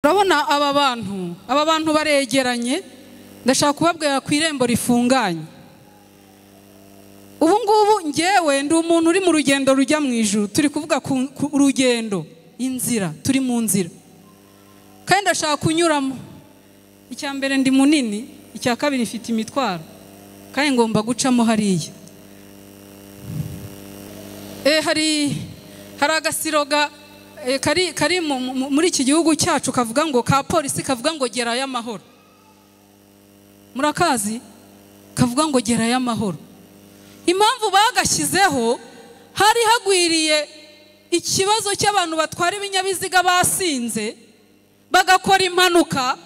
Urabona aba bantu baregeranye. Ndashaka kubabwira ku irembo rifunganye. Ubu ngubu ngewe ndi umuntu uri mu rugendo rujya mu ijuru. Turi kuvuga ku rugendo, inzira, turi mu nzira kandi ndashaka kunyuramo. Icya mbere, ndi munini. Icya kabiri, mfite imitwaro kandi ngomba gucamo hariya. Hari agasiroga kari muri iki gihugu cyacu kavuga ngo, ka polisi, kavuga ngo "Gerayo amahoro." Murakazi? Kavuga ngo "Gerayo amahoro." Impamvu bagashyizeho, hari hagwiriye ikibazo cy'abantu batwara ibinyabiziga basinze, bagakora impanuka,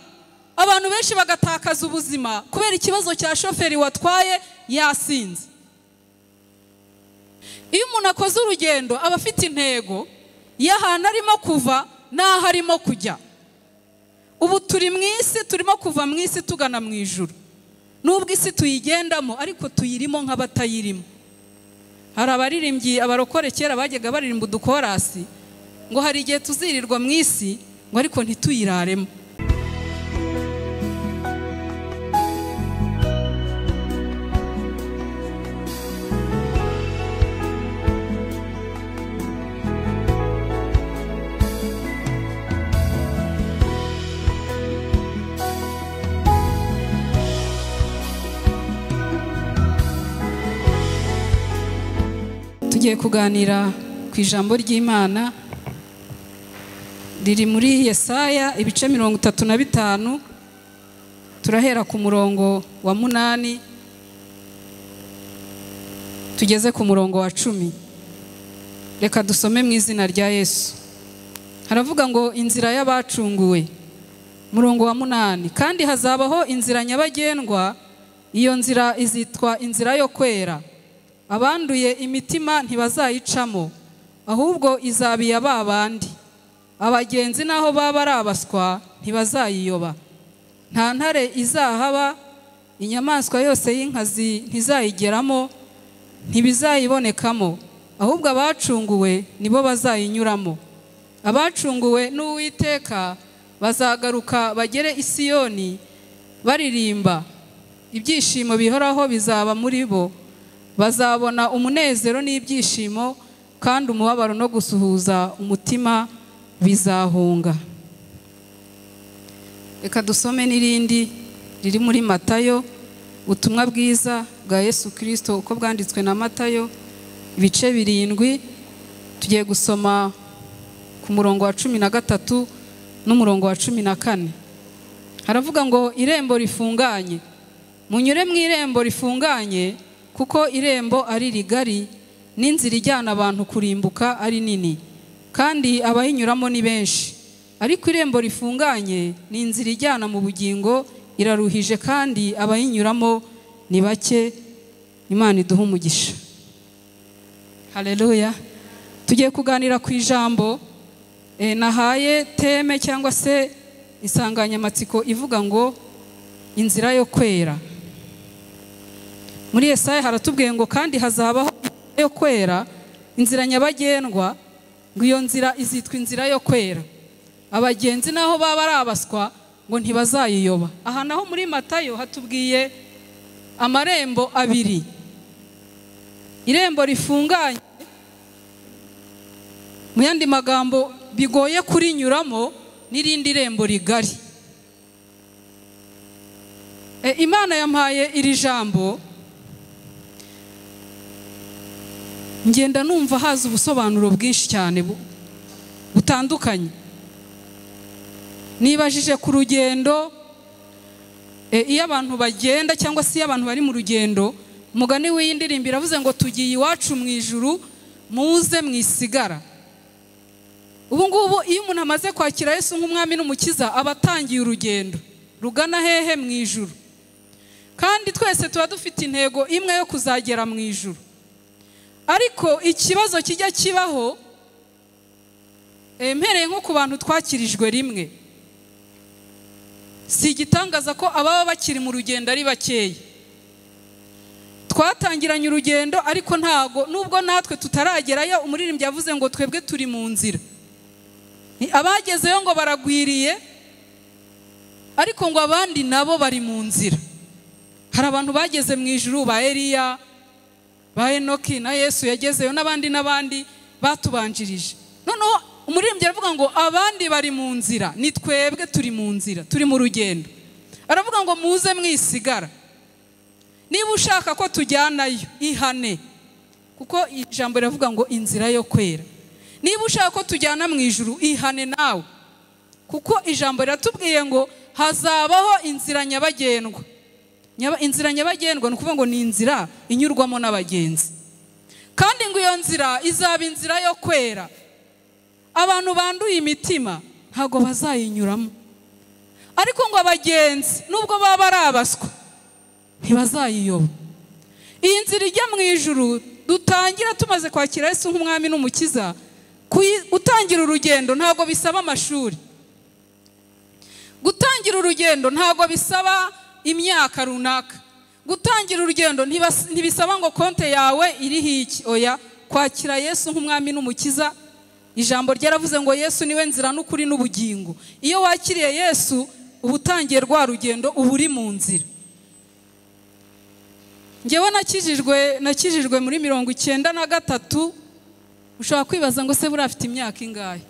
abantu benshi bagatakaza ubuzima kubera ikibazo cya shoferi watwaye yasinze. Iyo umuntu akoze urugendo, aba afite intego y'ahantu arimo kuva n'aho arimo kujya. Ubu turi mu isi, turimo kuva mu isi tugana mu ijuru. Nubwo isi tuyigendamo, ariko tuyirimo nk'abatayirimo. Hari abaririmbyi, abarokore kera bajyaga baririmba udukorasi ngo hari igihe tuzirirwa mu isi, ngo ariko ntituyiraremo. Tugiye kuganira ku ijambo ry'Imana riri muri Yesaya, ibice 35. Turahera ku murongo wa 8 tugeze ku murongo wa 10. Reka dusome mu izina rya Yesu. Haravuga ngo: "Inzira y'abacunguwe." Murongo wa 8: "Kandi hazabaho inzira nyabagendwa, iyo nzira izitwa inzira yo kwera. Abanduye imitima ntibazayicamo, ahubwo izaba iya ba bandi. Abagenzi n'aho baba ari abaswa ntibazayiyoba. Nta ntare izahaba, inyamaswa yose y'inkazi ntizayigeramo, ntibizayibonekamo. Ahubwo abacunguwe nibo bazayinyuramo. Abacunguwe n'Uwiteka bazagaruka bagere i Siyoni baririmba. Ibyishimo bihoraho bizaba muri bo, bazabona umunezero n'ibyishimo, kandi umubabaro no gusuhuza umutima bizahunga." Reka dusome n'irindi riri muri Matayo, ubutumwa bwiza bwa Yesu Kirisito uko bwanditswe na Matayo, ibice 7. Tugiye gusoma ku murongo wa 13 n'umurongo wa 14. Haravuga ngo: "Irembo rifunganye. Munyure mu irembo rifunganye, kuko irembo ari rigari n'inzira ijyana abantu kurimbuka ari nini, kandi abayinyuramo ni benshi. Ariko irembo rifunganye ni inzira ijyana mu bugingo, iraruhije, kandi abayinyuramo ni bake." Imana iduha umugisha. Haleluya! Tugiye kuganira ku ijambo nahaye theme cyangwa se insanganyamatsiko ivuga ngo "Inzira yo kwera." Muri Yesaya haratubwiye ngo kandi hazabaho yo kwera, inzira nyabagendwa, ngo iyo nzira izitwa inzira yo kwera. Abagenzi naho baba ari abaswa, ngo ntibazayiyoba. Aha naho muri Matayo hatubwiye amarembo abiri: irembo rifunganye, mu yandi magambo bigoye kurinyuramo, n'irindi rembo rigari. Imana yampaye iri jambo, ngenda numva haza ubusobanuro bwinshi cyane butandukanye. Nibajije ku rugendo. Iyo abantu bagenda cyangwa se iyo abantu bari mu rugendo, umugani w'iyi ndirimbo iravuze ngo "Tugiye iwacu mu ijuru, muze mwisigara." Ubu ngubu iyo umuntu amaze kwakira Yesu nk'umwami n'umukiza, aba atangiye urugendo rugana hehe? Mu ijuru. Kandi twese tuba dufite intego imwe yo kuzagera mu ijuru. Ariko ikibazo kijya kibaho, mpereye nko ku bantu twakirijwe rimwe, si igitangaza ko ababa bakiri mu rugendo ari bakeya. Twatangiranye urugendo, ariko ntago, nubwo natwe tutaragerayo. Umuririmbyi yavuze ngo twebwe turi mu nzira, abagezeyo ngo baragwiriye. Ariko ngo abandi nabo bari mu nzira. Hari abantu bageze mu ijuru, ba Eliya, ba Enoki na Yesu yagezeyo, n'abandi n'abandi batubanjirije. Noneho umuririmbyi aravuga ngo abandi bari mu nzira, ni twebwe turi mu nzira, turi mu rugendo. Aravuga ngo muze mwisigara. Niba ushaka ko tujyanayo, ihane. Kuko ijambo riravuga ngo inzira yo kwera. Niba ushaka ko tujyana mu ijuru, ihane nawe. Kuko ijambo riratubwiye ngo hazabaho inzira nyabagendwa. Inzira nyabagendwa ni ukuvuga ngo ni inzira inyurwamo n'abagenzi. Kandi ngo iyo nzira izaba inzira yo kwera. Abantu banduye imitima ntago bazayinyuramo. Ariko ngo abagenzi nubwo baba ari abaswa ntibazayiyoba. Iyi nzira ijya mu ijuru dutangira tumaze kwakira Yesu nk'umwami n'umukiza. Gutangira urugendo ntago bisaba amashuri. Gutangira urugendo ntago bisaba imyaka runaka. Gutangira urugendo ntibisaba ngo konte yawe iriho iki. Oya, kwakira Yesu nk'umwami n'umukiza. Ijambo ryaravuze ngo Yesu niwe nzira n'ukuri n'ubugingo. Iyo wakiriye Yesu uba utangiye rwa rugendo, uba uri mu nzira. Njyewe nakijijwe muri 93. Ushobora kwibaza ngo se buriya afite imyaka ingahe?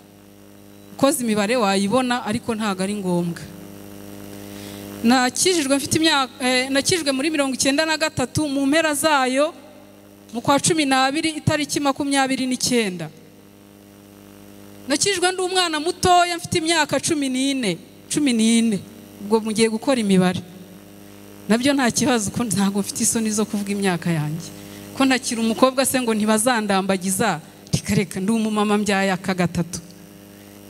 Ukoze imibare wayibona, ariko ntago ari ngombwa. Nakijijwe mfite imyaka, nakijijwe muri 93 mu mpera zayo, mu kwa 12 itariki 29. Nakijijwe ndi umwana mutoya mfite imyaka 14, 14. Ubwo mugiye gukora imibare. Nabyo nta kibazo ko ntago mfite isoni zo kuvuga imyaka yanjye. Ko ntakiri umukobwa se ngo ntibazandambagiza, reka ndi umumama mbyaye aka gatatu.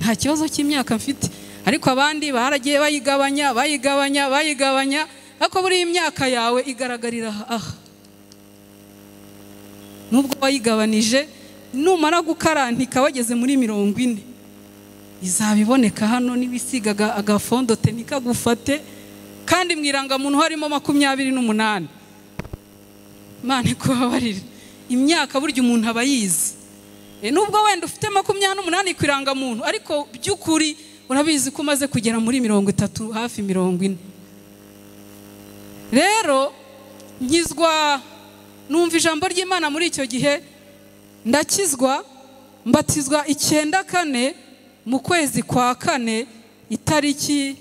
Nta kibazo cy'imyaka mfite. Ariko abandi baragiye bayigabanya, bayigabanya, bayigabanya, ariko buri imyaka yawe igaragarira aha. Nubwo wayigabanije, numara gukarantika wageze muri 40, izabiboneka hano nibisigaga agafondote ntikagufate, kandi mu irangamuntu harimo 28. Imana ikubabarire. Imyaka burya umuntu aba yizi. Nubwo wenda ufite 28 ku irangamuntu, ariko by'ukuri urabizi ko umaze kugera muri 30, hafi 40. Rero nkizwa, numva ijambo ry'Imana muri icyo gihe, ndakizwa, mbatizwa 94 mu kwezi kwa 4, itariki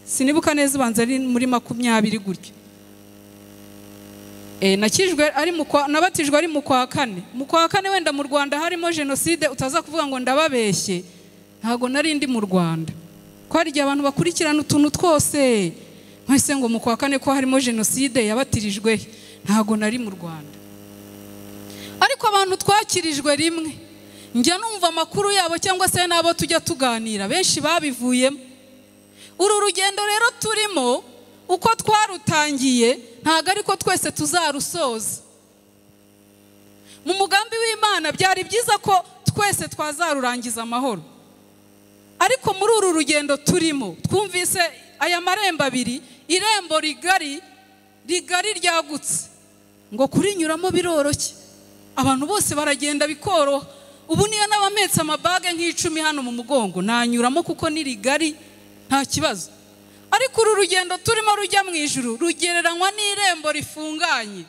sinibuka neza, ubanza ari muri 20 gutyo. Nakijwe ari mu kwa, nabatijwe ari mu kwa 4. Mu kwa 4 wenda mu Rwanda harimo genocide, utaza kuvuga ngo ndababeshye. Ntago nari ndi mu Rwanda. Ko hari abantu bakurikirana utuntu twose. Mwese ngo mu kwa 4 ko harimo genocide yabatirijwe, ntago nari mu Rwanda. Ariko abantu twakirijwe rimwe, njya numva amakuru yabo cyangwa se nabo tujya tuganira, benshi babivuyemo. Uru rugendo rero turimo, uko twarutangiye ntago ariko twese tuzarusoza. Mu mugambi w'Imana byari byiza ko twese twazarurangiza amahoro. Ariko muri uru rugendo turimo, twumvise aya marembo abiri, irembo rigari rigari ryagutse, ngo kurinyuramo biroroshye, abantu bose baragenda bikoroha. Ubu niyo n'abametse amabage nk'icumi hano mu mugongo nanyuramo kuko ni rigari, nta kibazo. Ariko uru rugendo turimo rujya mu ijuru rugereranywa n'irembo rifunganye.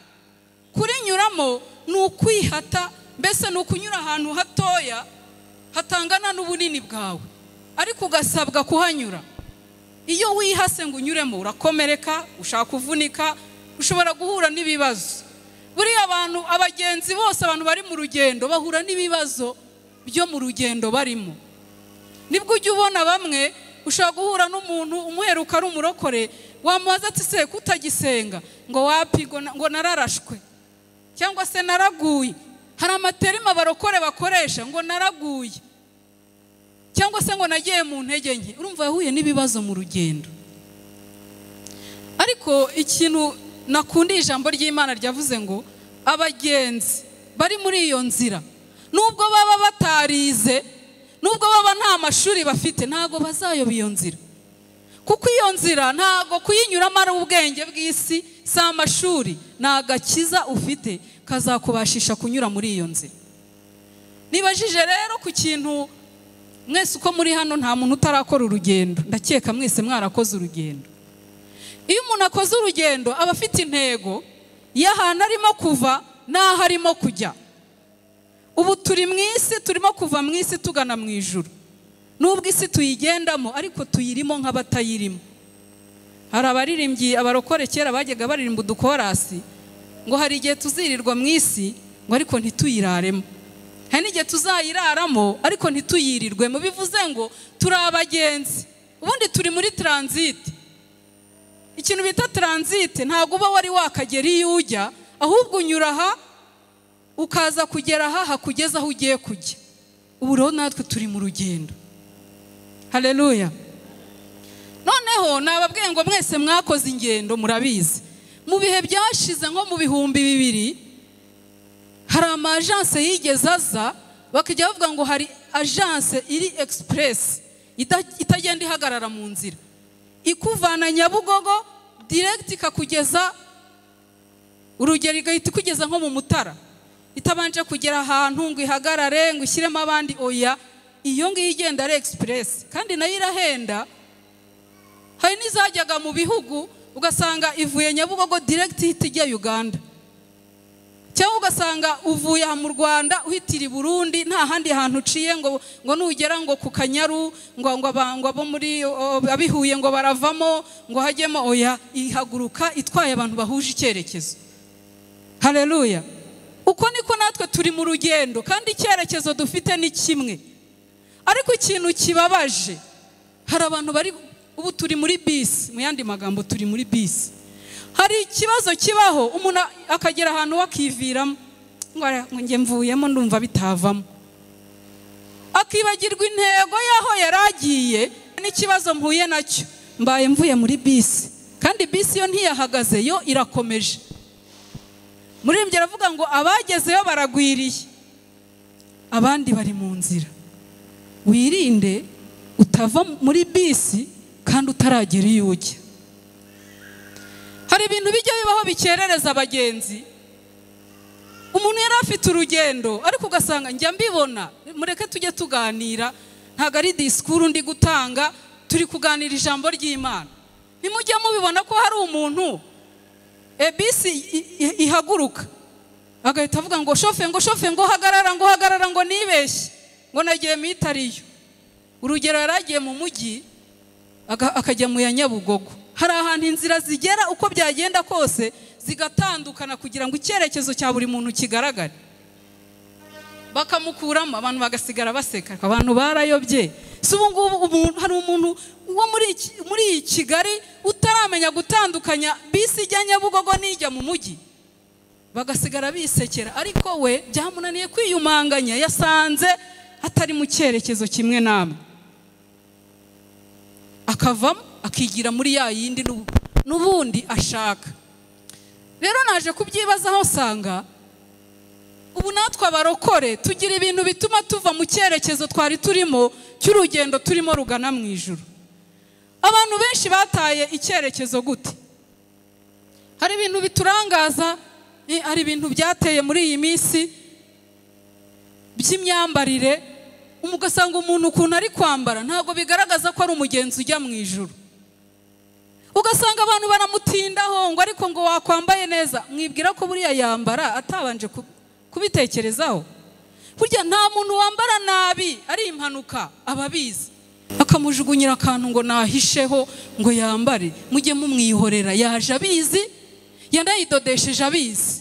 Kurinyuramo ni ukwihata, mbese ni ukunyura ahantu hatoya hatangana n'ubunini bwawe, ariko ugasabwa kuhanyura. Iyo wihase ngo unyuremo urakomereka, ushaka kuvunika, ushobora guhura n'ibibazo. Buriya abantu, abagenzi bose, abantu bari mu rugendo bahura n'ibibazo byo mu rugendo barimo. Nibwo ujya ubona bamwe, ushobora guhura n'umuntu umuheruka ari umurokore, wamubaza ati se kutagisenga, ngo wapi, ngo nararashwe cyangwa se naraguye. Hari amaterima abarokore bakoresha ngo naraguye cyangwa se ngo nagiye mu ntege nke. Urumva yahuye n'ibibazo mu rugendo. Ariko ikintu nakundiye ijambo ry'Imana ryavuze ngo abagenzi bari muri iyo nzira, nubwo baba batarize, nubwo baba nta mashuri bafite, ntago bazayoba iyo nzira. Kuko iyo nzira ntago kuyinyuramo ari ubwenge bw'isi, si amashuri, ni agakiza ufite kazakubashisha kunyura muri iyo nzira. Nibajije rero ku kintu Mwese uko muri hano nta muntu utarakora urugendo, ndakeka mwese mwarakoze urugendo. Iyo umuntu akoze urugendo aba afite intego y'ahantu arimo kuva n'aho arimo kujya. Ubu turi mu isi, turimo kuva mu isi tugana mu ijuru. Nubwo isi tuyigendamo ariko tuyirimo nk'abatayirimo. Hari abaririmbyi abarokore kera bajyaga baririmba udukorasi ngo hari igihe tuzirirwa mu isi ngo ariko ntituyiraremo, hari n'igihe tuzayiraramo ariko ntituyirirwemo. Bivuze ngo turi abagenzi, ubundi turi muri transit. Ikintu bita transit ntabwo uba wari wakagera iyo ujya, ahubwo unyura aha ukaza kugera aha hakugeza aho ugiye kujya. Ubu rero natwe turi mu rugendo. Haleluya. Noneho nababwiye ngo mwese mwakoze ingendo murabizi. Mu bihe byashize nko mu 2000 hari ama agence yigeze aza bakajya bavuga ngo hari agence iri express itagenda ihagarara mu nzira, ikuvana Nyabugogo direct ikakugeza urugero igahita ikugeza nko mu Mutara, itabanje kugera ahantu ngo ihagarare ngo ishyiremo abandi. Oya, iyo ngiyo igenda ari express kandi nayo irahenda. Hari n'izajyaga mu bihugu ugasanga ivuye Nyabugogo direct ihita ijya Uganda, cyangwa ugasanga uvuye aha mu Rwanda uhitira i Burundi nta handi hantu uciye, ngo nugera ngo ku Kanyaru ngo ngo abo muri abihuye ngo baravamo ngo hajyemo. Oya, ihaguruka itwaye abantu bahuje icyerekezo. Haleluya. Uko niko natwe turi mu rugendo kandi icyerekezo dufite ni kimwe. Ariko ikintu kibabaje, hari abantu bari ubu turi muri bisi, mu yandi magambo turi muri bisi. Hari ikibazo kibaho umuntu akagera ahantu wakiviramo ngo nge mvuyemo ndumva bitavamo, akibagirwa intego y'aho yaragiye. N'ikibazo mpuye nacyo, mbaye mvuye muri bisi kandi bisi yo ntiyahagaze, yo irakomeje. Muririmbyi aravuga ngo abagezeyo baragwiriye, abandi bari mu nzira. Wirinde utava muri bisi kandi utaragera iyo ujya. Hari ibintu bijya bibaho bikerereza abagenzi. Umuntu yari afite urugendo ariko ugasanga njya mbibona, mureke tujye tuganira, ntabwo ari disikuru ndi gutanga, turi kuganira ijambo ry'Imana. Ntimujye mubibona ko hari umuntu bisi ihaguruka agahita avuga ngo shofe, ngo shofe, ngo hagarara, ngo hagarara, ngo nibeshye, ngo nagiye mitariyo. Urugero yaragiye mu mujyi akajya mu ya Nyabugogo. Hari ahantu inzira zigera uko byagenda kose zigatandukana kugira ngo icyerekezo cya buri muntu kigaragare. Bakamukuramo, abantu bagasigara baseka, abantu barayobye. Si ubu ngubu hari umuntu wo muri Kigali utaramenya gutandukanya bisi ijya Nyabugogo n'ijya mu mujyi, bagasigara bisekera. Ariko we byamunaniye kwiyumanganya, yasanze atari mu cyerekezo kimwe namwe, akavamo akigira muri ya yindi n'ubundi ashaka. Rero naje kubyibazaho nsanga ubu natwe abarokore tugira ibintu bituma tuva mu cyerekezo twari turimo cy'urugendo turimo rugana mu ijuru. Abantu benshi bataye icyerekezo gute? Hari ibintu biturangaza, hari ibintu byateye muri iyi minsi by'imyambarire, ugasanga umuntu ukuntu ari kwambara ntabwo bigaragaza ko ari umugenzi ujya mu ijuru. Ugasanga abantu baramutindaho ngo ariko ngo wakwambaye neza, mwibwira ko buriya yambara atabanje kubitekerezaho. Burya nta muntu wambara nabi ari impanuka, ababizi akamujugunyira akantu ngo nahisheho ngo yambare, mujye mumwihorera, yaje abizi, yanayidodesheje abizi.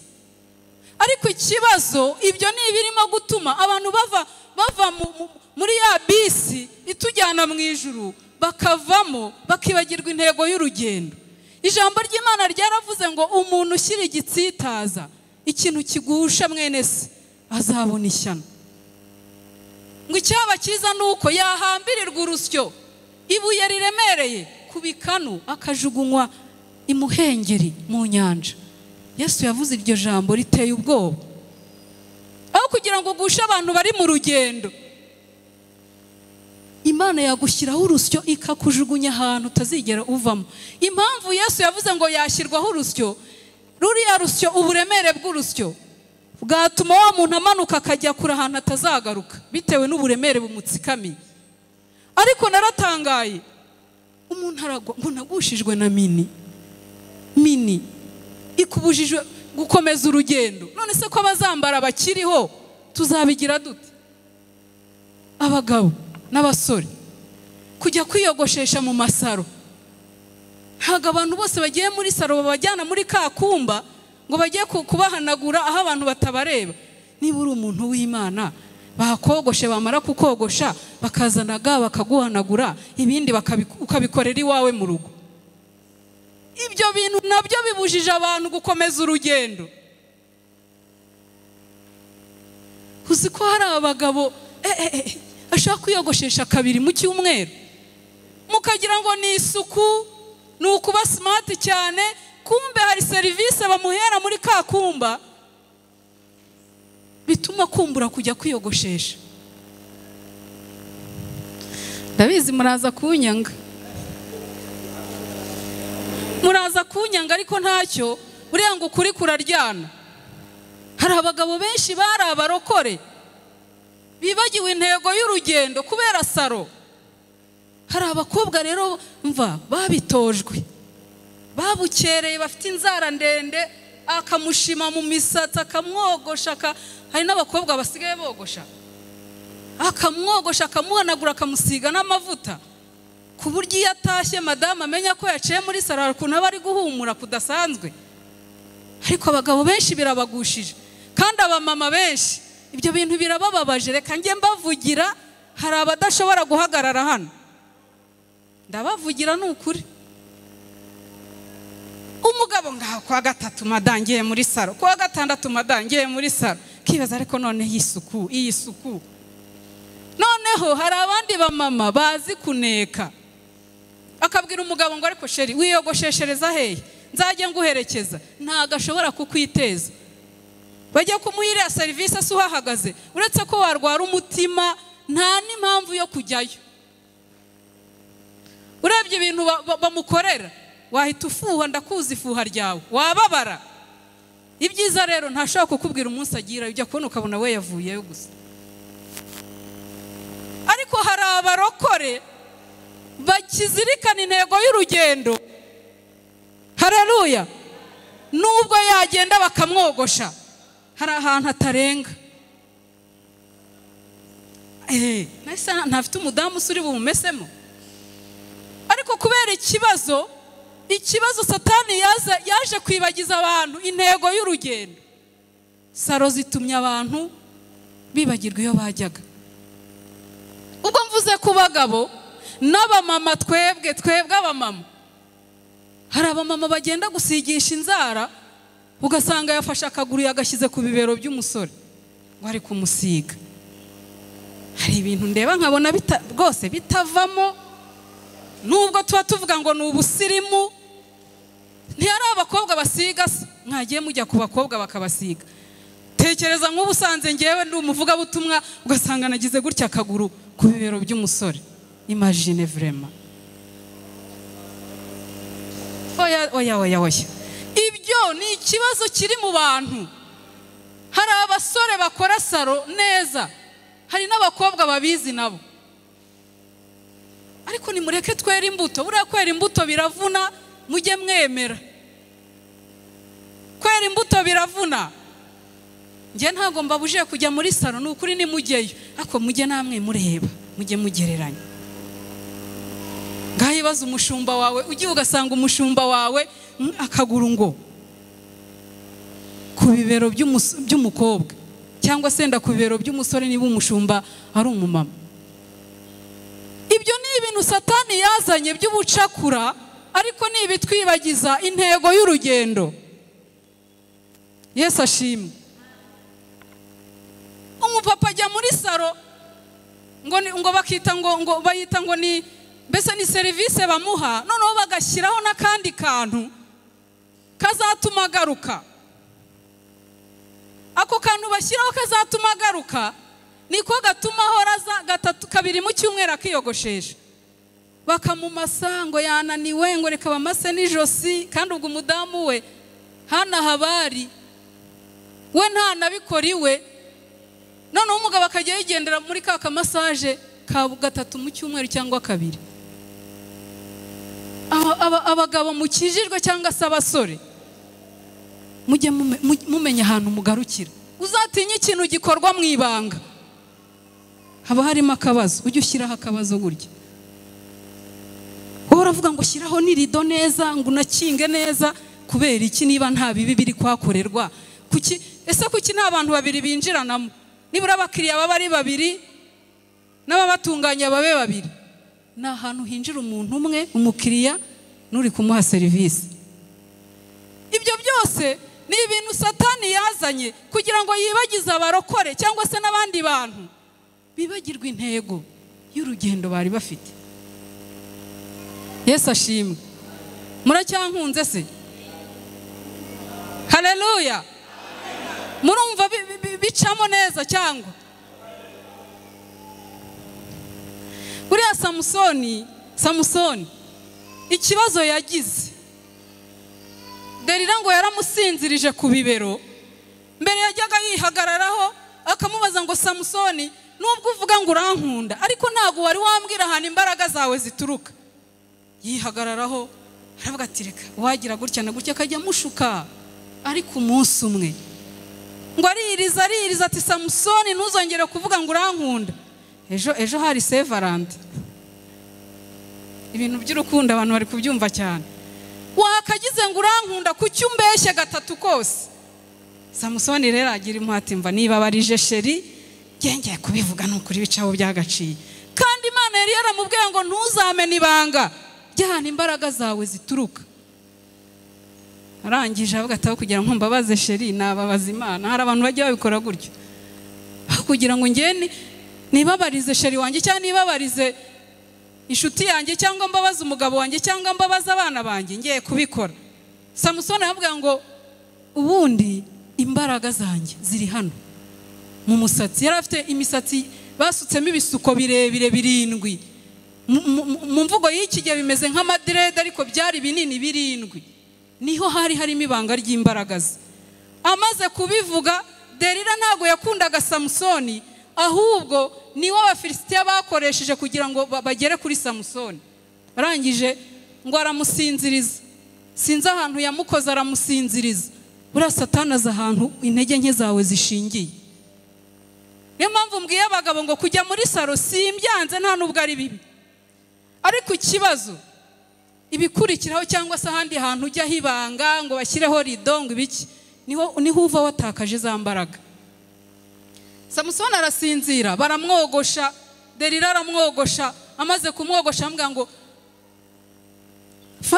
Ariko ikibazo ibyo ni ibirimo gutuma abantu bava muri ya bisi itujyana mu ijuru, bakavamo bakibagirwa intego y'urugendo. Ijambo ry'Imana ryaravuze ngo umuntu ushyira igitsitaza, ikintu kigusha mwene se, azabona ishyano. Ngo icyaba cyiza nuko yahambirirwa urusyo, ibuye riremereye ku bikanu, akajugunywa imuhengeri mu nyanja. Yesu yavuze iryo jambo riteye ubwoba. Aho kugira ngo ugushe abantu bari mu rugendo, Imana yagushyiraho urusyo ikakujugunya ahantu utazigera uvamo. Impamvu Yesu yavuze ngo yashyirwaho urusyo, ruriya rusyo, uburemere bw'urusyo bwatuma wa muntu amanuka akajya kure ahantu atazagaruka bitewe n'uburemere bumutsikamiye. Ariko naratangaye, umuntu aragwa ngo nagushijwe na mini. Mini ikubujijwe gukomeza urugendo. None se ko abazambara bakiriho tuzabigira dute? Abagabo n'abasore kujya kwiyogoshesha mu masaro. Ntabwo abantu bose bagiye muri saro babajyana muri kakumba ngo bagiye kubahanagura aho abantu batabareba. Niba uri umuntu w'Imana, bakogoshe, bamara kukogosha bakazana ga bakaguhanagura, ibindi ukabikorera iwawe mu rugo. Ibyo bintu nabyo bibujije abantu gukomeza urugendo. Uzi ko hari abagabo ashaka kwiyogoshesha kabiri mu cyumweru, mukagira ngo ni isuku, ni ukuba smart cyane, kumbe hari serivisi bamuhera muri kakumba bituma kumbura kujya kwiyogoshesha. Ndabizi muraza kunyanga, muraza kunyanga, ariko ntacyo, buriya ngo ukuri kuraryana. Hari abagabo benshi bari abarokore bibagiwe intego y'urugendo kubera saro. Hari abakobwa rero mva babitojwe, babukereye, bafite inzara ndende, akamushima mu misatsi, akamwogosha. Hari n'abakobwa basigaye bogosha, akamwogosha, akamuhanagura, akamusiga n'amavuta, ku buryo iyo atashye madamu amenya ko yaciye muri saro, ukuntu aba ari guhumura kudasanzwe. Ariko abagabo benshi birabagushije, kandi abamama benshi ibyo bintu birabababaje. Reka njye mbavugira, hari abadashobora guhagarara hano, ndabavugira ni ukuri. Umugabo ngaho kwa gatatu madangiye muri saro, kwa gatandatu madangiye muri saro, kibaza ariko none y'isuku, iyi suku. Noneho hari abandi bamama bazi kuneka, akabwira umugabo ngo ariko sheri wiyogosheshereza hehe, nzajye nguherekeza. Ntago ashobora kukwiteza. Bajya kumuhirira serivisi se uhahagaze, uretse ko warwara umutima nta n'impamvu yo kujyayo. Urebye ibintu bamukorera wahita ufuha, ndakuzi ifuha ryawe, wababara. Ibyiza rero ntashobora kukubwira umunsi agira, ujya kubona ukabona we yavuyeyo gusa. Ariko hari abarokore bakizirikana intego y'urugendo. Haleluya. Nubwo yagenda bakamwogosha, hari ahantu atarenga. Nahise ntafite umudamu usuri bumumesemo. Ariko kubera ikibazo Satani yaje kwibagiza abantu intego y'urugendo. Saro zitumye abantu bibagirwa iyo bajyaga. Ubwo mvuze ku bagabo n'abamama, twebwe abamama, hari abamama bagenda gusigisha inzara, ugasanga yafashe akaguru yagashyize ku bibero by'umusore ngo ari kumusiga. Hari ibintu ndeba nkabona rwose bitavamo, nubwo tuba tuvuga ngo ni ubusirimu. Ntiyari abakobwa basiga, mwagiye mujya ku bakobwa bakabasiga. Tekereza nk'ubusanze ngewe ndi umuvugabutumwa, ugasanga nagize gutya akaguru ku bibero by'umusore. Imagine vraiment. Oya oya oya oya. Ibyo ni ikibazo kiri mu bantu. Hari abasore bakora saro neza, hari n'abakobwa babizi nabo. Ariko nimureke twere imbuto. Buriya kwera imbuto biravuna, mujye mwemera. Kwera imbuto biravuna. Njye ntago mbabujije kujya muri saro, ni ukuri nimujyeyo, ariko mujye namwe mureba, mujye mugereranya. Ngaho ibaze umushumba wawe, ugiye ugasanga umushumba wawe akaguru ngo ku bibero by'umukobwa, cyangwa senda ku bibero by'umusore niba umushumba ari umumama. Ibyo ni ibintu Satani yazanye by'ubucakura, ariko ni ibitwibagiza intego y'urugendo. Yesu ashimwe. Umupapa ajya muri saro ngo bakita ngo bayita ngo ni mbese ni serivisi bamuha, noneho bagashyiraho n'akandi kantu kazatuma agaruka. Ako kantu bashyiraho kazatuma agaruka niko gatuma ahora gatatu kabiri mu cyumweru akiyogoshesha. Bakamumasa ngo yananiwe, ngo reka bamase n'ijosi, kandi ubwo umudamu we hana habari we nta nabikora iwe. Noneho umugabo akajya yigendera muri ka kamasaje ka gatatu mu cyumweru cyangwa kabiri. Abagabo mukijijwe cyangwa se abasore, mujye mumenya ahantu mugarukira. Uzatinye ikintu gikorwa mu ibanga, haba harimo akabazo, ujye ushyiraho akabazo gutya. Wowe uravuga ngo shyiraho n'irido neza, ngo unakinge neza, kubera iki niba nta bibi biri kwakorerwa? Kuki ese kuki nta bantu babiri binjiranamo? Nibura abakiriya baba ari babiri n'ababatunganya babe babiri. Ni ahantu hinjira umuntu umwe, umukiriya n'uri kumuha serivisi. Ibyo byose ni ibintu Satani yazanye kugira ngo yibagize abarokore cyangwa se n'abandi bantu bibagirwa intego y'urugendo bari bafite. Yesu ashimwe. Muracyankunze se? Haleluya. Murumva bicamo neza cyangwa? Buriya Samusoni ikibazo yagize, Delila ngo yaramusinzirije ku bibero. Mbere yajyaga yihagararaho akamubaza ngo Samusoni, nubwo uvuga ngo urankunda, ariko ntago wari wambwira ahantu imbaraga zawe zituruka. Yihagararaho aravuga ati reka wagira gutya na gutya, akajya amushuka. Ariko umunsi umwe ngo aririza ati Samusoni, ntuzongere kuvuga ngo urankunda. Ejo hari Sevarandi. Ibintu by'urukundo abantu bari kubyumva cyane. Wakagize ngo urankunda, kuki umbeshye gatatu kose? Samusoni rero agira impati, mva niba barije sheri ngengeye kubivuga nukuri bicaho byagaciye. Kandi Imana yari yaramubwiye ngo ntuzamene ibanga ry'ahantu imbaraga zawe zituruka. Arangije avuga ati kugira ngo mbabaze sheri nababaza Imana. Hari abantu bajya babikora gutyo, kugira ngo ngene nibabarize sheri wanjye cyangwa nibabarize inshuti yanjye cyangwa mbabaze umugabo wanjye cyangwa mbabaze abana banjye, ngiye kubikora. Samusoni aravuga ngo ubundi imbaraga zanjye ziri hano mu musatsi. Yari afite imisatsi basutsemo ibisuko birebire birindwi. Mu mvugo y'iki gihe bimeze nk'amadirede, ariko byari binini birindwi. Niho hari harimo ibanga ry'imbaraga ze. Amaze kubivuga, Delila ntago yakundaga Samusoni, ahubwo niwe Abafilisitiya bakoresheje kugira ngo bagere kuri Samusoni. Arangije ngo aramusinziriza. Sinzi ahantu yamukoze aramusinziriza. Buriya Satani aza ahantu intege nke zawe zishingiye. Niyo mpamvu mbwiye abagabo ngo kujya muri saro simbyanze, nta nubwo ari bibi, ariko ikibazo ibikurikiraho cyangwa se ahandi hantu ujya hibanga ngo bashyireho rido ngo ibiki, niho uva watakaje za mbaraga. Samusoni arasinzira, baramwogosha, Delila aramwogosha. Amaze kumwogosha amubwira ngo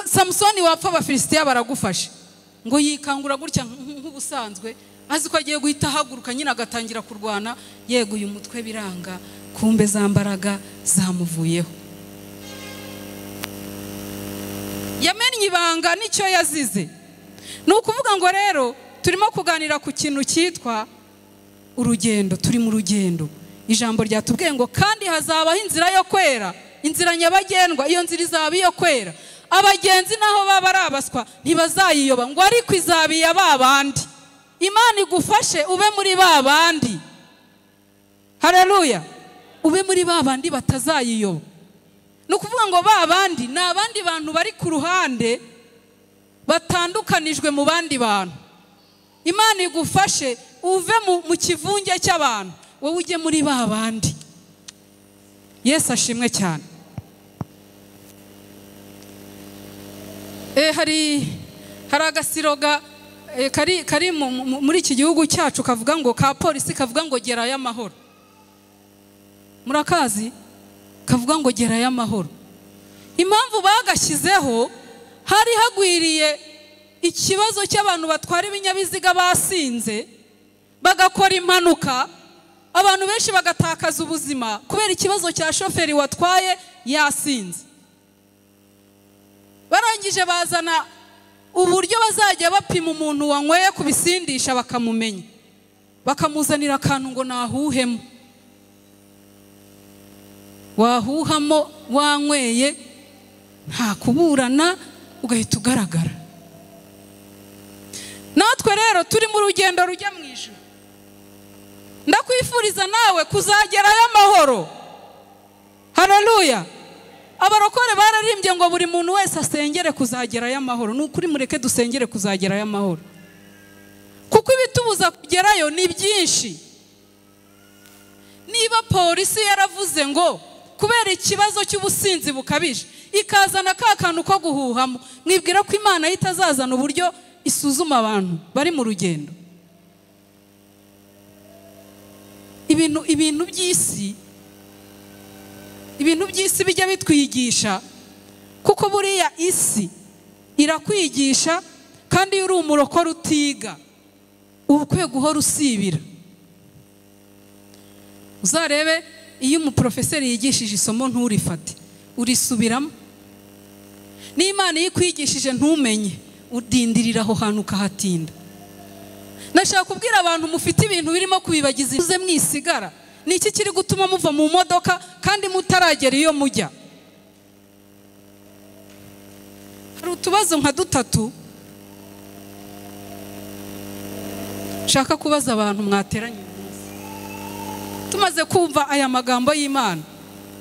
Samusoni wapfa Abafilisitiya baragufashe. Ngo yikangura gutya nk'ubusanzwe, azi ko agiye guhita ahaguruka nyine agatangira kurwana, yeguye umutwe biranga, kumbe za mbaraga zamuvuyeho. Yamennye ibanga nicyo yazize. Ni ukuvuga ngo rero turimo kuganira ku kintu cyitwa urugendo. Turi mu rugendo. Ijambo ryatubwiye ngo kandi hazabaho inzira yo kwera, inzira nyabagendwa, iyo nzira izaba iyo kwera. Abagenzi naho baba ari abaswa ntibazayiyoba, ngo ariko izaba iya ba bandi. Imana igufashe ube muri ba bandi. Haleluya. Ube muri ba bandi batazayiyoba. Ni ukuvuga ngo ba bandi ni abandi bantu bari ku ruhande batandukanijwe mu bandi bantu. Imana igufashe uve mu kivunge cy'abantu, wowe ujye muri ba bandi. Yesu ashimwe cyane. Hari agasiroga kari muri iki gihugu cyacu kavuga ngo ka polisi kavuga ngo gerayo amahoro. Murakazi? Kavuga ngo gerayo amahoro. Impamvu bagashyizeho, hari hagwiriye ikibazo cy'abantu batwara ibinyabiziga basinze bagakora impanuka, abantu benshi bagatakaza ubuzima kubera ikibazo cya shoferi watwaye yasinze. Barangije bazana uburyo bazajya bapima umuntu wanyweye kubisindisha bakamumenya, bakamuzanira akantu ngo nahuhemo. Wahuhamo wanyweye nta kuburana, ugahita ugaragara. Natwe rero turi mu rugendo rujya mu ijuru. Ndakwifuriza nawe kuzagerayo amahoro. Haleluya. Abarokore bararimbye ngo buri muntu wese asengere kuzagerayo amahoro. Ni ukuri mureke dusengere kuzagerayo amahoro, kuko ibitubuza kugerayo ni byinshi. Niba polisi yaravuze ngo kubera ikibazo cy'ubusinzi bukabije ikazana ka kantu ko guhuhamo, mwibwira ko Imana itazazana uburyo isuzuma abantu bari mu rugendo? Ibintu by'isi, ibintu by'isi bijya bitwigisha, kuko buriya isi irakwigisha, kandi iyo uri umurokore utiga uba ukwiye guhora usibira. Uzarebe iyo umuprofeseri yigishije isomo nturifate, urisubiramo. N'Imana iyo ikwigishije ntumenye, udindirira aho hantu ukahatinda. Nashaka kubwira abantu mufite ibintu birimo kubibagiza, uze mwisigara. Ni iki kiri gutuma muva mu modoka kandi mutaragera iyo mujya? Hari utubazo nka dutatu nshaka kubaza abantu mwateranye uyu munsi. Tumaze kumva aya magambo y'Imana,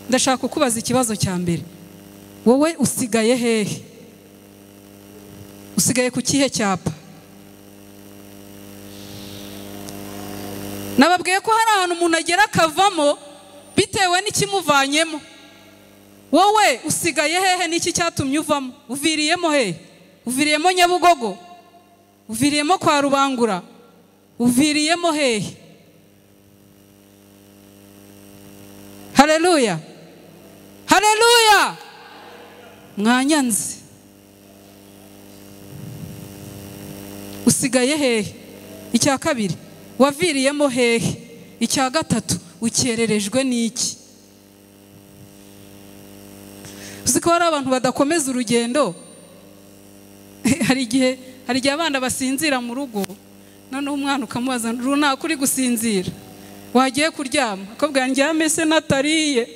ndashaka kukubaza ikibazo cya mbere. Wowe usigaye hehe? Usigaye ku kihe cyapa? Nababwiye ko hari ahantu umuntu agera akavamo bitewe n'ikimuvanyemo. Wowe usigaye hehe? N'iki cyatumye uvamo? Uviriyemo hehe? Uviriyemo Nyabugogo? Uviriyemo kwa Rubangura? Uviriyemo hehe? Haleluya, haleluya. Mwanyanze. Usigaye hehe? Icya kabiri, waviriyemo hehe? Icya gatatu, ukererejwe n'iki? Uzi ko hari abantu badakomeza urugendo. Hari igihe abana basinzira mu rugo, noneho umwana ukamubaza runaka uri gusinzira, wagiye kuryama, akabwira ndyame se natariye,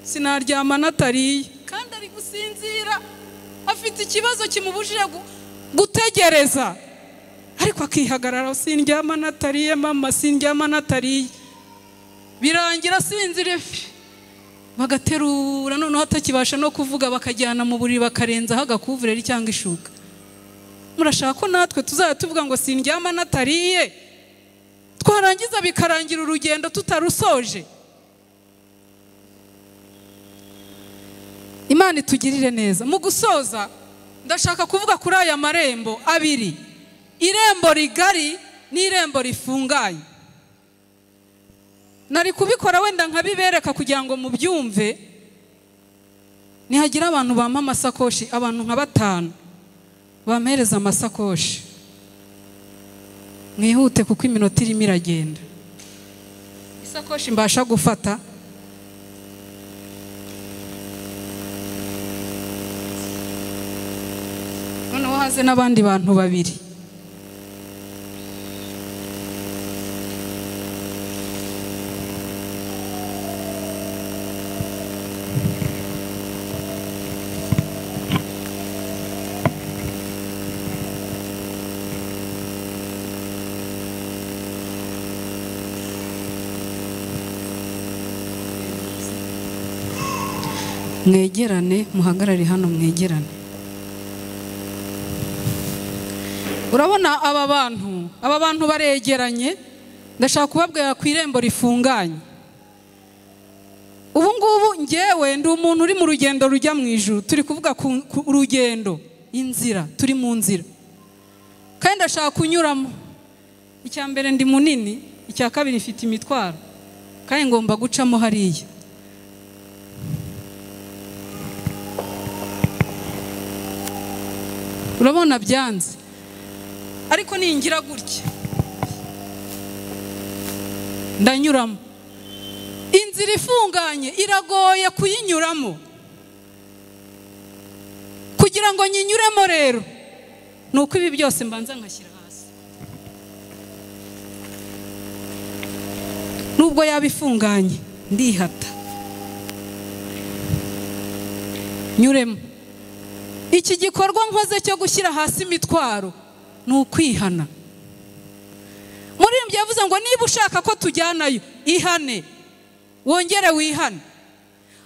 sinaryama natariye, kandi ari gusinzira, afite ikibazo kimubujije gutegereza, ariko akihagarara, sindyama natariye mama, sindyama natariye. Birangira asinzire, bagaterura, noneho atakibasha no kuvuga, bakajyana mu buriri, bakarenzaho agakuvureri cyangwa ishuka. Murashaka ko natwe tuzajya tuvuga ngo sindyama natariye, twarangiza bikarangira urugendo tutarusoje? Imana itugirire neza. Mu gusoza ndashaka kuvuga kuri aya marembo abiri, irembo rigari n'irembo rifunganye. Nari kubikora wenda nkabibereka kugira ngo mubyumve. Nihagira abantu bampa amasakoshi, abantu nka batanu bampereza amasakoshi, mwihute kuko iminota irimo iragenda. Isakoshi mbasha gufata. Noneho haze n'abandi bantu babiri. Mwegerane, muhagarare hano mwegerane. Urabona aba bantu baregeranye. Ndashaka kubabwira ku irembo rifunganye. Ubu ngubu ngewe ndi umuntu uri mu rugendo rujya mu ijuru. Turi kuvuga ku rugendo, inzira, turi mu nzira, kandi ndashaka kunyuramo. Icya mbere ndi munini, icya kabiri mfite imitwaro, kandi ngomba gucamo hariya. Urabona byanze, ariko ningira gutya ndanyuramo. Inzira ifunganye iragoye kuyinyuramo. Kugira ngo nyinyuremo rero nuko ibi byose mbanza nkashyira hasi. Nubwo yaba ifunganye ndihata nyuremo. Iki gikorwa nkoze cyo gushyira hasi imitwaro ni ukwihana. Muririmbyi yavuze ngo niba ushaka ko tujyanayo ihane. Wongere wihane.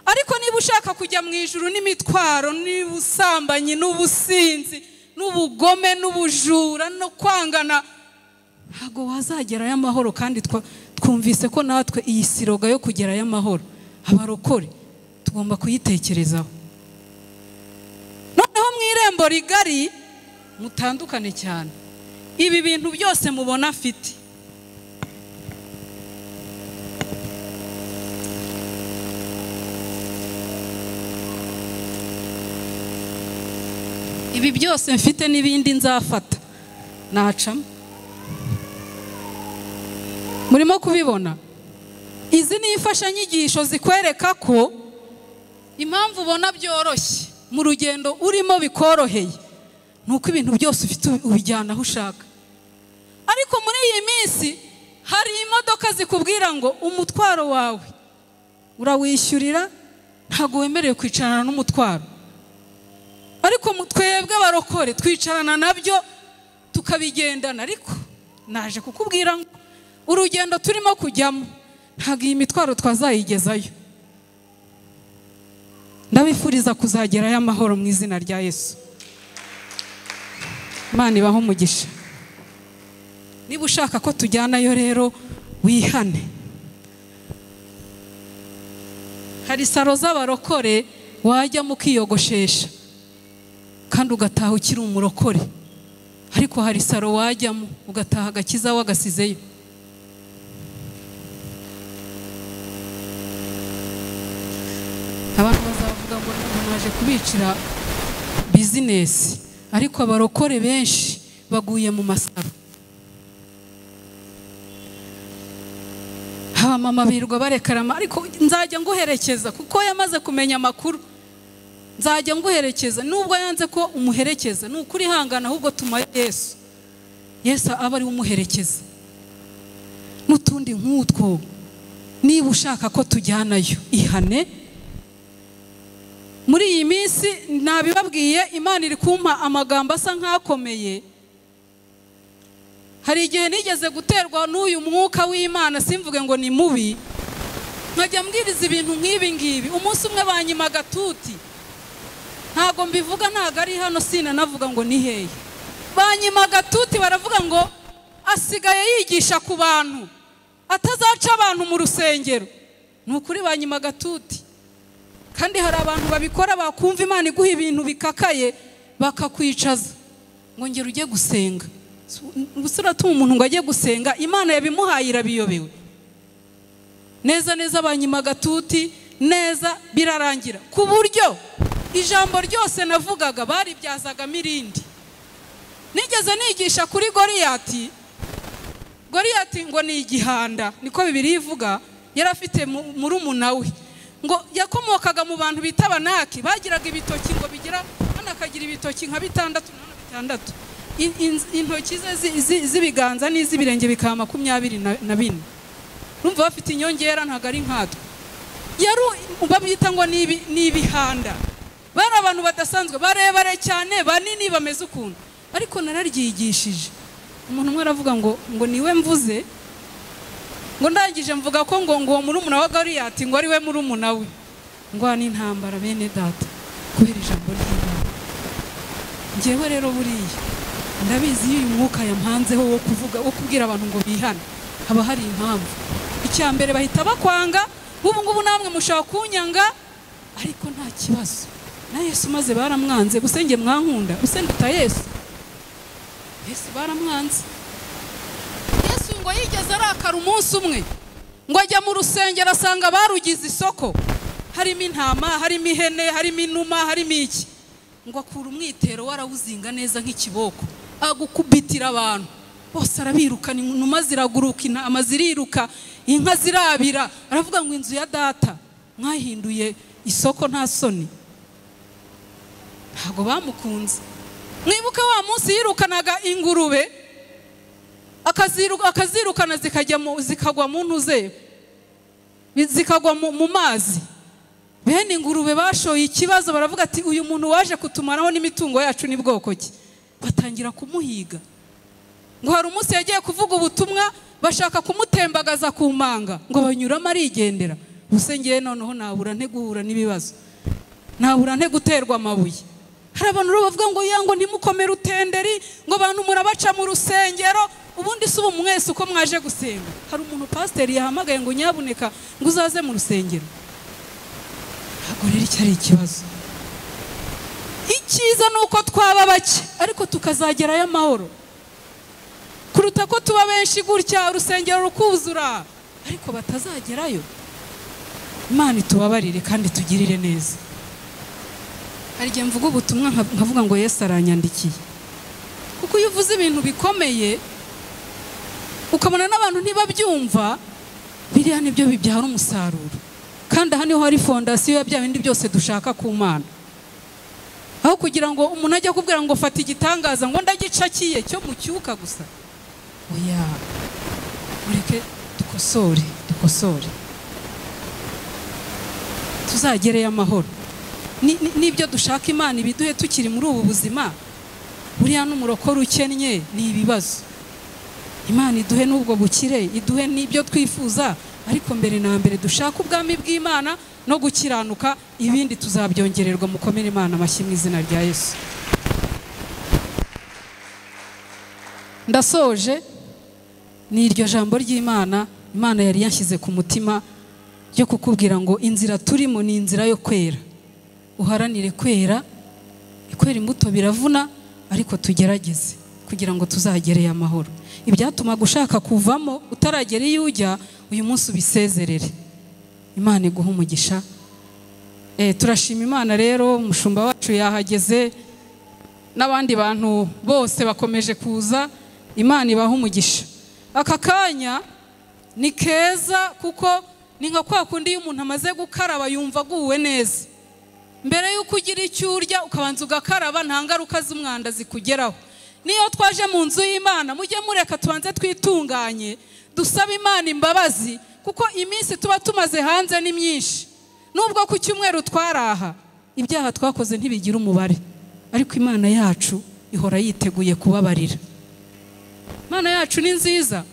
Ariko niba ushaka kujya mu ijuru n'imitwaro n'ubusambanyi n'ubusinzi n'ubugome n'ubujura no kwangana, ntago wazagerayo amahoro. Kandi twumvise ko natwe iyi siroga yo kugerayo amahoro abarokore tugomba kuyitekerezaho. Noneho mu irembo rigari mutandukane cyane. Ibi bintu byose mubona afite, ibi byose mfite n'ibindi nzafata nacamo. Murimo kubibona? Izi ni imfashanyigisho zikwereka ko impamvu ubona byoroshye mu rugendo urimo bikoroheye nuko ibintu byose ufite ubijyana aho ushaka. Ariko muri iyi minsi hari imodoka zikubwira ngo umutwaro wawe urawishyurira, ntago wemerewe kwicarana n'umutwaro. Ariko twebwe abarokore twicarana nabyo tukabigendana. Ariko naje kukubwira ngo urugendo turimo kujyamo ntago iyi mitwaro twazayigezayo. Ndabifuriza kuzagerayo amahoro mu izina rya Yesu. Imana ibahe umugisha. Niba ushaka ko tujyanayo rero wihane. Hari saro z'abarokore wajya mukiyogoshesha kandi ugataha ukiri umurokore, ariko hari saro wajyamo ugataha agakiza wagasizeyo. Abantu bazavuga ngo naje kubicira business, ariko abarokore benshi baguye mu masaro. Abamama birirwa barekarama, ariko nzajya nguherekeza kuko yamaze kumenya amakuru. Nzajya nguherekeza nubwo yanze ko umuherekeza, ni ukuri hangana, ahubwo tuma Yesu. Yesu aba ari umuherekeza. N'utundi nk'utwo, niba ushaka ko tujyanayo ihane. Muri iyi minsi nabibabwiye, Imana iri kumpa amagambo asa nkakomeye. Hari igihe nigeze guterwa n'uyu mwuka w'Imana, simvuge ngo ni mubi, nkajya mbwiriza ibintu nk'ibi ngibi. Umunsi umwe banyima agatuti, ntago mbivuga, ntago ari hano, sinanavuga ngo ni hehe. Banyima agatuti baravuga ngo asigaye yigisha ku bantu, atazaca abantu mu rusengero. Ni ukuri banyima agatuti. Kandi hari abantu babikora bakumva Imana iguha ibintu bikakaye bakakwicaza ngo ngera ujye gusenga. Ubusura tuma umuntu ngo ajye gusenga, Imana yabimuhaye irabiyobewe. Neza neza banyima agatuti neza birarangira, ku buryo ijambo ryose navugaga baribyazaga mirindi. Nigeze nigisha kuri Goriyati. Goriyati ngo ni igihanda, niko Bibiliya ivuga. Yari afite murumuna we ngo yakomokaga mu bantu bita Abanaki, bagiraga ibitoki ngo bigira hano akagira ibitoki nka bitandatu na bitandatu, intoki ze z'ibiganza n'iz'ibirenge bikaba 24. Urumva bafite inyongera, ntago ari nkatwe. Babyita ngo ni ibihanda. Bari abantu badasanzwe, barebare cyane, banini, bameze ukuntu. Ariko nararyigishije. Umuntu umwe aravuga ngo niwe mvuze, ngo ndangije mvuga ko ngo ngo murumuna wa Goriyati ngo ari we murumuna we. Ngo ni intambara bene data kubera ijambo ry'Imana. Njyewe rero buriya ndabizi iyo uyu mwuka yampanzeho wo kuvuga, wo kubwira abantu ngo bihane, haba hari impamvu. Icya mbere bahita bakwanga, ubu ngubu namwe mushaka kunyanga, ariko nta kibazo. Na Yesu maze baramwanze, gusenge mwankunda, usenduta Yesu. Yesu baramwanze. Yesu ngo yigeze arakara umunsi umwe, ngo ajya mu rusengero asanga barugize isoko, harimo intama, harimo ihene, harimo inuma, harimo iki. Ngo akura umwitero warawuzinga neza nk'ikiboko, agukubitira abantu bose arabirukana, inuma ziraguruka, intama ziriruka, inka zirabira. Aravuga ngo inzu ya data mwahinduye isoko, nta soni. Ntago bamukunze. Mwibuke wa munsi yirukanaga ingurube, akazirukana zikagwa mu ntuze, zikagwa mu mazi. Bene ingurube bashoye ikibazo, baravuga ati uyu muntu waje kutumaraho n'imitungo yacu ni bwoko ki? Batangira kumuhiga. Ngo hari umunsi yagiye kuvuga ubutumwa, bashaka kumutembagaza ku manga, ngo banyuramo arigendera. Ubuse ngiye noneho nabura nte guhura n'ibibazo, nabura nte guterwa amabuye? Hari abantu rero bavuga ngo ya ngo ntimukomere utenderi, ngo abantu murabaca mu rusengero. Ubundi si ubu mwese uko mwaje gusenga, hari umuntu pasiteri yahamagaye ngo nyabuneka ngo uzaze mu rusengero? Ntabwo rero icyo ari ikibazo. Icyiza ni uko twaba bake ariko tukazagerayo amahoro, kuruta ko tuba benshi gutya urusengero rukuzura ariko batazagerayo. Imana itubabarire kandi tugirire neza. Hari igihe mvuga ubutumwa nkavuga ngo Yesu aranyandikiye, kuko iyo uvuze ibintu bikomeye ukabona n'abantu ntibabyumva, biriya nibyo bibyara umusaruro. Kandi aha niho hari fondasiyo ya bya bindi byose dushaka ku Mana. Aho kugira ngo umuntu ajye akubwira ngo fata igitangaza ngo ndagicakiye cyo mu cyuka gusa, oya, mureke dukosore, dukosore tuzagereyo amahoro. N'ibyo dushaka Imana ibiduhe tukiri muri ubu buzima. Buriya n'umurokore ukennye ni ibibazo. Imana iduhe n'ubwo bukire, iduhe n'ibyo twifuza, ariko mbere na mbere dushaka ubwami bw'Imana no gukiranuka, ibindi tuzabyongererwa. Mukomere Imana amashyi mu izina rya Yesu. Ndasoje, ni iryo jambo ry'Imana Imana yari yanshyize ku mutima ryo kukubwira ngo inzira turimo ni inzira yo kwera. Uharanire kwera, kwera imbuto biravuna, ariko tugerageze kugira ngo tuzagereye amahoro. Ibyatuma gushaka kuvamo utaragera iyo ujya, uyu munsi ubisezerere. Imana iguha umugisha. Turashima Imana rero, umushumba wacu yahageze n'abandi bantu bose bakomeje kuza. Imana ibaha umugisha. Aka kanya ni keza kuko ni nka kwa kundi iyo umuntu amaze gukaraba yumva aguwe neza. Mbere y'uko ugira icyo urya ukabanza ugakaraba, nta ngaruka z'umwanda zikugeraho. Niyo twaje mu nzu y'Imana, mujye mureka tubanze twitunganye, dusabe Imana imbabazi, kuko iminsi tuba tumaze hanze ni myinshi. Nubwo ku cyumweru twaraha, ibyaha twakoze ntibigira umubare, ariko Imana yacu ihora yiteguye kubabarira. Imana yacu ni nziza.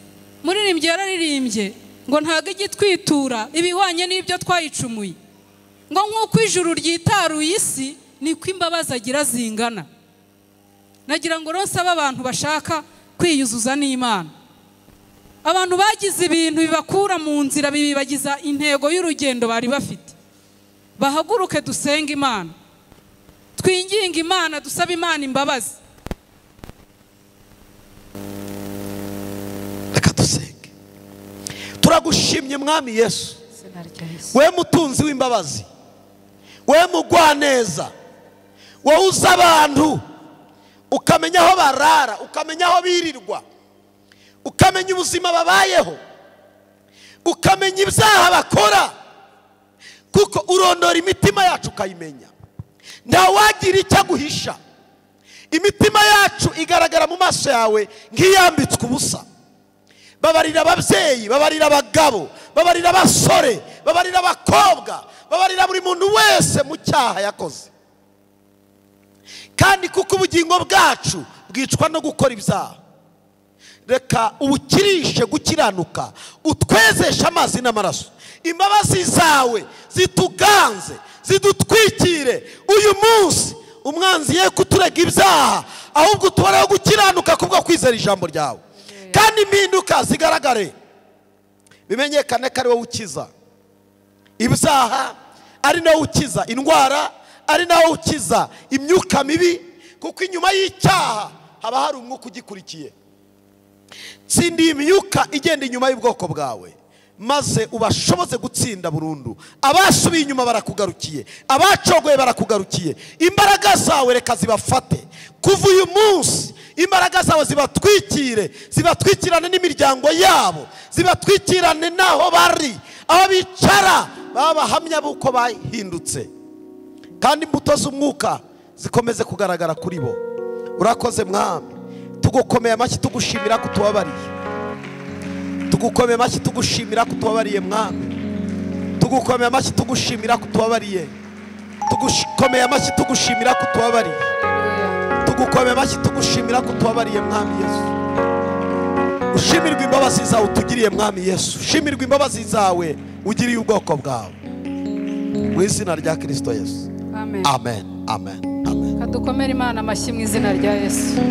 Muririmbyi yararirimbye ngo ntago igitwitura ibihwanye n'ibyo twayicumuye, ngo nk'uko ijuru ryitaruye isi niko imbabazi agira zingana. Nagira ngo rero nsabe abantu bashaka kwiyuzuza n'Imana, abantu bagize ibintu bibakura mu nzira bibibagiza intego y'urugendo bari bafite, bahaguruke dusenge Imana, twinginge Imana, dusabe Imana imbabazi. Reka dusenge. Turagushimye Mwami Yesu, we mutunzi w'imbabazi, we mugwaneza, wowe uzi abantu ukamenya aho barara, ukamenya aho birirwa, ukamenya ubuzima babayeho, ukamenya ibyaha bakora, kuko urondora imitima yacu ukayimenya. Ntawagira icyo aguhisha. Imitima yacu igaragara mu maso yawe nk'iyambitswe ubusa. Babarira ababyeyi, babarira abagabo, babarira abasore, babarira abakobwa, babarira buri muntu wese mu cyaha yakoze. Kandi kuko ubugingo bwacu bwicwa no gukora ibyaha, reka ubukirishe gukiranuka, utwezeshe amazi n'amaraso. Imbabazi zawe zituganze, zidutwikire uyu munsi. Umwanzi ye kuturega ibyaha, ahubwo utubareho gukiranuka kubwo kwizera ijambo ryawe. Kandi impinduka zigaragare, bimenyekane ko ari wowe ukiza ibyaha, ari nawe ukiza indwara, ari nawe ukiza imyuka mibi, kuko inyuma y'icyaha haba hari umwuka ugikurikiye. Tsinda iyi myuka igenda inyuma y'ubwoko bwawe, maze ubashoboze gutsinda burundu. Abasubiye inyuma barakugarukiye, abacogoye barakugarukiye. Imbaraga zawe reka zibafate kuva uyu munsi. Imbaraga zawe zibatwikire, zibatwikirane n'imiryango yabo, zibatwikirane n'aho bari, aho bicara, babahamya b'uko bahindutse. Kandi imbuto z'umwuka zikomeze kugaragara kuri bo. Urakoze Mwami, tugukomeye amashyi tugushimira ko utubabariye. Tugukomeye amashyi tugushimira ko utubabariye Mwami. Tugukomeye amashyi tugushimira ko utubabariye. Tugukomeye amashyi tugushimira ko utubabariye. Tugukomeye amashyi tugushimira ko utubabariye Mwami Yesu. Ushimirwe imbabazi zawe utugiriye Mwami Yesu. Ushimirwe imbabazi zawe ugiriye ubwoko bwawe. Mu izina rya Kristo Yesu. Amen. Amen. Amen. Amen. Kadukomere Imana amashyi mu izina rya Yesu.